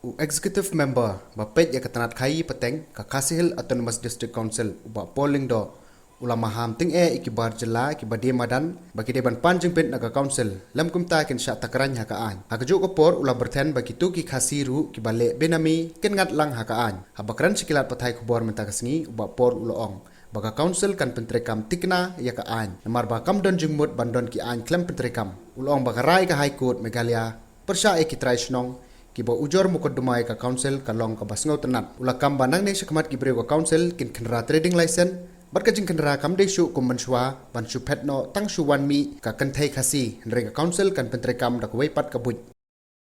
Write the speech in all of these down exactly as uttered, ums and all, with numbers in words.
U Executive Member ba peit ïa ka tnat khaïi pateng ka Khasi Hills Autonomous District Council, u Bah Paul Lyngdoh, u la maham tyngeh ïa ki bar jylla kiba die madan ba ki dei ban pan jingbit na ka Council, lym kumta kin shah takran ha ka aiñ. Ha kajuh ka por u la byrthen ba kito ki Khasi ruh kiba leh benami kin ngat lang ha ka aiñ. Haba kren sha ki lad pathai khubor mynta ka sngi, u Bah Paul u la ong ba ka Council kan pyntreikam thikna ïa ka aiñ, namar ba kam don jingmut ban don ki aiñ khlem pyntreikam. U la ong ba ka rai ka High Court Meghalaya pyrshah ïa ki trai shnong kiba ujor mukotduma ïa ka Council ka long kaba sngewtynnat. U la kam ba nangne shakhmat ki briew ka Council kin khynra trading license, bad ka jingkhynra kam dei shuh kum mynshuwa ban shu phet noh tang shu wan mih ka kynthei Khasi, hynrei ka Council kan pyntreikam da kawei pat ka buit.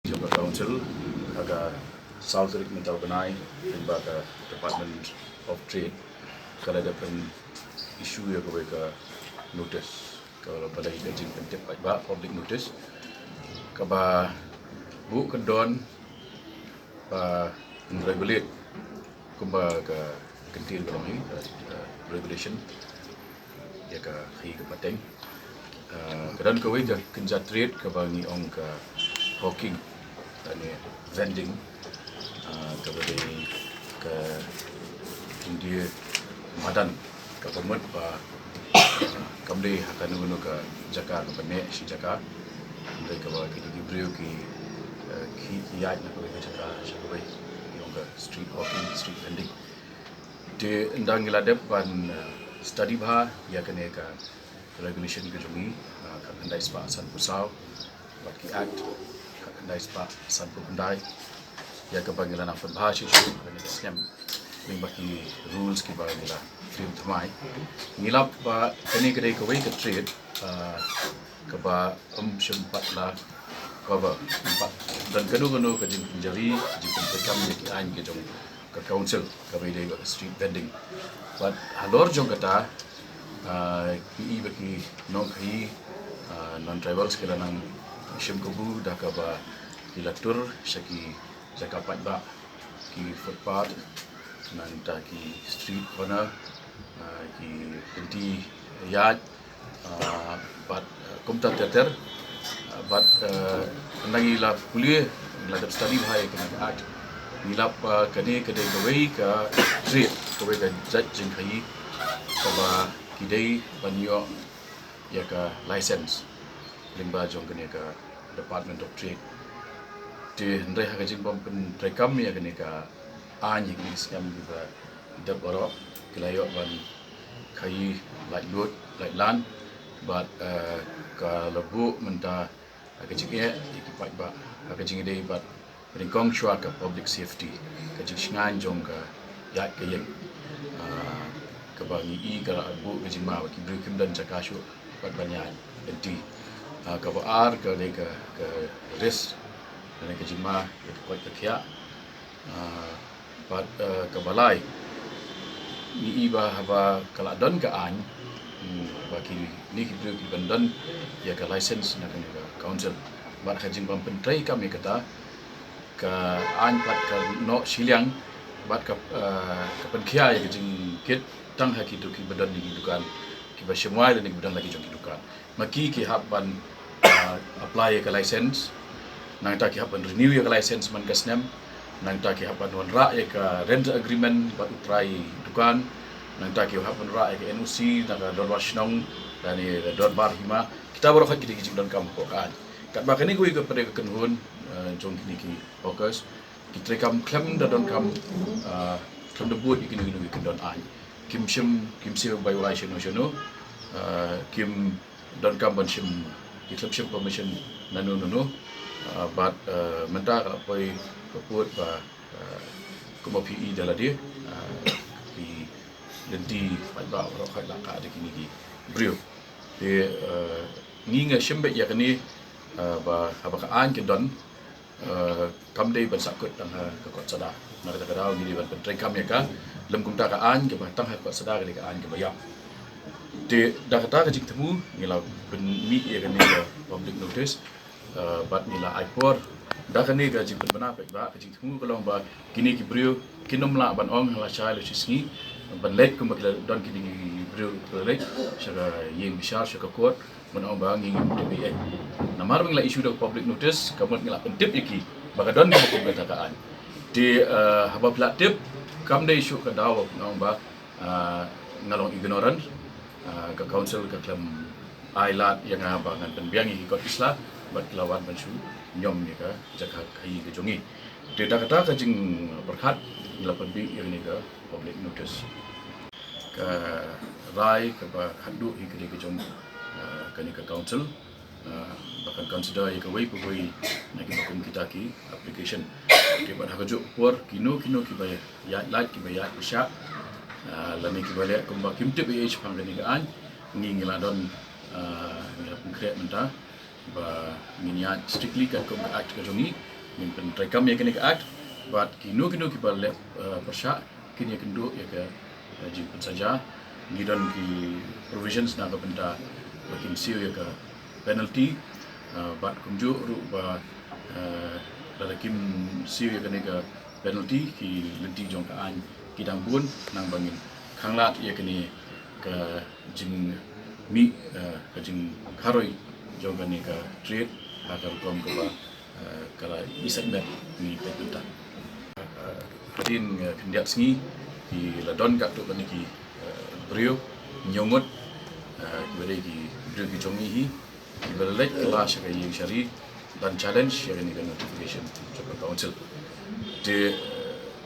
Jong ka Council ha ka saw tarik mynta u bnai, lyngba ka Department of Trade ka la dep pyn issue ïa kawei ka notice, kaba la dei ka jingpyntip paidbah, public notice, kaba buh kyndon ba regulate kumba ka kyntien ka long hi, uh, regulation ïa ka khaïi ka pateng. Uh, ka don kawei ka kynja trade kaba ngi ong ka hawking lane vending, uh, kaba dei ka jingdie madan kaba mut ba, uh, kam dei ha kano kano ka jaka kaba neh shi jaka. Hynrei kaba kine ki briew ki, uh, ki ïaid na kawei ka jaka sha kawei, ngi ong ka street hawking, street vending. Te ynda ngi la dep ban, uh, study bha ïa kane ka regulation ka jong ngi, uh, ka khyndai spah sanphew saw, bad ki act ka khyndai spah sanphew khyndai, ïa kaba ngi la nang pynbha shisha ha kane ka snem lyngba ki rules kiba ngi la trei thymmai. Ngi lap ba kane ka dei kawei ka trade, uh, kaba ym shym pat la cover, ym pat don kano kano ka jingpynjari, jingpyntrei kam ïa ki aiñ ki jong ka Council, kaba dei ba ka street vending. Bad halor jong kata, uh, ngi i ba ki nongkhaïi, uh, non-tribals ki la nang shim kabu da kaba ki la tur sha ki jaka paidbah, ki footpath, nangta ki street corner, uh, ki lynti ïaid, uh, bad, uh, kumta ter ter, uh, bad, uh, ynda ngi la pule, ngi la dep study bha ïa kane ka act, ngi lap ba kane ka dei kawei ka trade, kawei ka jait jingkhaïi kaba ki dei ban ïoh ïa ka license lyngba jong kane ka Department of Trade. Te hynrei ha ka jingbym pyntreikam ïa kane ka aiñ ha kine ki snem kiba dep baroh, ki la ïoh ban khaïi laitluid laitlan, bad, eh, ka la buh mynta ha ka jingeh ïa ki paidbah, ha ka jingïadei bad pynïengkong shuwa ka public safety, ka jingshngaiñ jong ka ïaid ka ïeng. Ah, kaba ngi i ka la buh ka jingma ba ki briew kim don jaka shuh pat ban ïaid lynti. Ah, kaba ar ka dei ka, ka risk, lane ka jingma ïa ka koit ka khiah. Ah, bad, eh, kaba lai, ngi i ba haba ka la don ka aiñ, hmm, ba kine ki briew ki ban don ïa ka license na kane ka council. Bad ha ka jingbym pyntreikam ïa kata, ka aiñ pat ka noh shiliang, bad ka, eh, ka pynkhia ïa ka jingkit tang ha kito kiba don ïa ki dukan, kiba shim wai lane kiba don la ki jong ki dukan. Ma ki ki hap ban, ah, apply ïa ka license, nangta ki hap ban renew ïa ka license man ka snem, nangta ki hap ban wanrah ïa ka rent agreement bad u trai dukan, nangta ki hap ban wanrah ïa ka N O C na ka dorbar shnong lane ka dorbar hima. Kita baroh ki dei ki jingdonkam hapoh ka aiñ. Katba kane kawei ka pyrthei ka kynhun, eh, jong kine ki hawkers, ki treikam khlem da donkam, ah, khlem da bud ïa kino kino ki kyndon aiñ. Kim shim, kim shim bai wai shano shano, ah, kim donkam ban shim, ki khlem shim permission nano nano, ah, bad, ah, mynta ka la poi ka pud ba, ah, kumba phi i da lade, ah, ki lynti paidbah baroh khoit la kah da kine ki briew. Te, ah, ngi nga shim beit ïa kane, ah, ba haba ka aiñ ka don, eh, kam dei ban sahkut tang ha ka kot sada. Na kata ka daw ngi dei ban pyntreikam ïa ka, lym kumta ka aiñ kaba tang ha kot sada ka dei ka aiñ kaba ïap. Te da kata ka jingthmu ngi la pynmih ïa kane ka public notice, eh, bad ngi la ai por. Da kane ka jingpynbna paidbah, ka jingthmu ka long ba kine ki briew kin ym lah ban ong ha lashai lashisngi ban leit kumba ki la don kine ki briew ki la leit sha ka ïing bishar, sha ka court. Ban ong ba ngi ngim tip ei ei. Namar ba ngi la issue da public notice, ka mut ngi la pyntip ïa ki ba ka don kaba kum kata ka aiñ. Te, eh, haba phi la tip, kam dei shuh ka daw ba nga ong ba, eh, nga long ignorant, eh, ka council ka khlem ai lad ïa nga ba ngan pynbiang ïa ki kot ki sla, bad ki la wan ban shu ñiom ïa ka jaka khaïi ka jong ngi. Te da kata ka jingpyrkhat ngi la pynbit ïa kane ka public notice. Ka rai kaba khatduh hi ka dei ka jong, eh, kane ka council, eh, ba kan consider ïa kawei pa kawei na kiba kum kita ki application. Te bad ha kajuh ka por kino kino kiba ïaid lait, kiba ïaid pyrshah, eh, lane kiba leh kumba kim tip ei ei shaphang kane ka aiñ, ngi ngi la don, eh, ngi la pynkhreh mynta ba ngin ïaid strictly katkum ka act ka jong ngi, ngin pyntreikam ïa kane ka act, bad kino kino kiba leh, eh, pyrshah kin ïakynduh ïa ka, eh, jingpynsaja. Ngi don ki provisions na ka bynta ba kin siew ïa ka penalty, eh, bad kumjuh ruh ba, eh, lada kim siew ïa kane ka penalty, ki lynti jong ka aiñ ki dang bun, nang ba ngin khanglad ïa kane ka jingmih, eh, ka jingkharoi jong kane ka trade ha ka rukom kaba, eh, ka la i segment ngi peit mynta. Eh, hadien, eh, khyndiat sngi ki la don katto katne ki, eh, briew hynñiew ngut, eh, kiba dei ki briew ki jong ngi hi, kiba la leit kylla sha ka ïing sha ri ban challenge ïa kane ka notification jong ka council. Te, eh,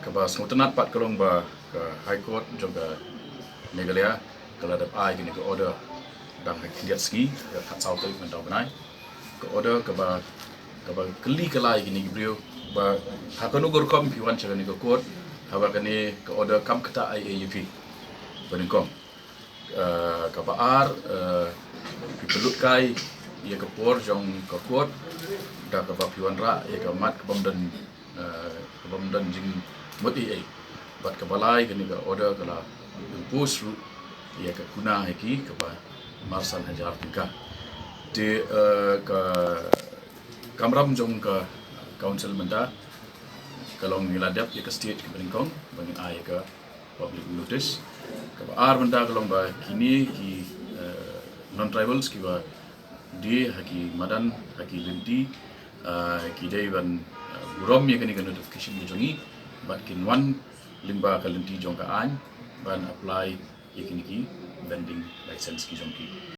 kaba sngewtynnat pat ka long ba ka High Court jong ka Meghalaya ka la dep ai kane ka order dang ha khyndiat sngi, ka khatsaw tarik mynta u bnai. Ka order kaba, kaba kylli kylla ïa kine ki briew ba ha kano ka rukom phi wan sha kane ka court haba kane ka order kam ktah ei ei ïa phi. Ba nyngkong. Eh, kaba ar, eh, phi pynlut kai ïa ka por jong ka court da kaba phi wanrah ïa ka mat kabym don, eh, kabym don jingmut ei ei. Bad kaba lai, kane ka order ka la impose ruh ïa ka kuna ha ki kaba marsan hajar tyngka. Te, eh, ka kamram jong ka council mynta ka long ngi la dep ïa ka stage kaba nyngkong ba ngin ai ïa ka public notice. Kaba ar mynta ka long ba kine ki, eh, non-tribals kiba die ha ki madan, ha ki lynti, eh, ki dei ban, eh, burom ïa kane ka notification ka jong ngi bad kin wan lyngba ka lynti jong ka aiñ ban apply ïa kine ki vending license ki jong ki.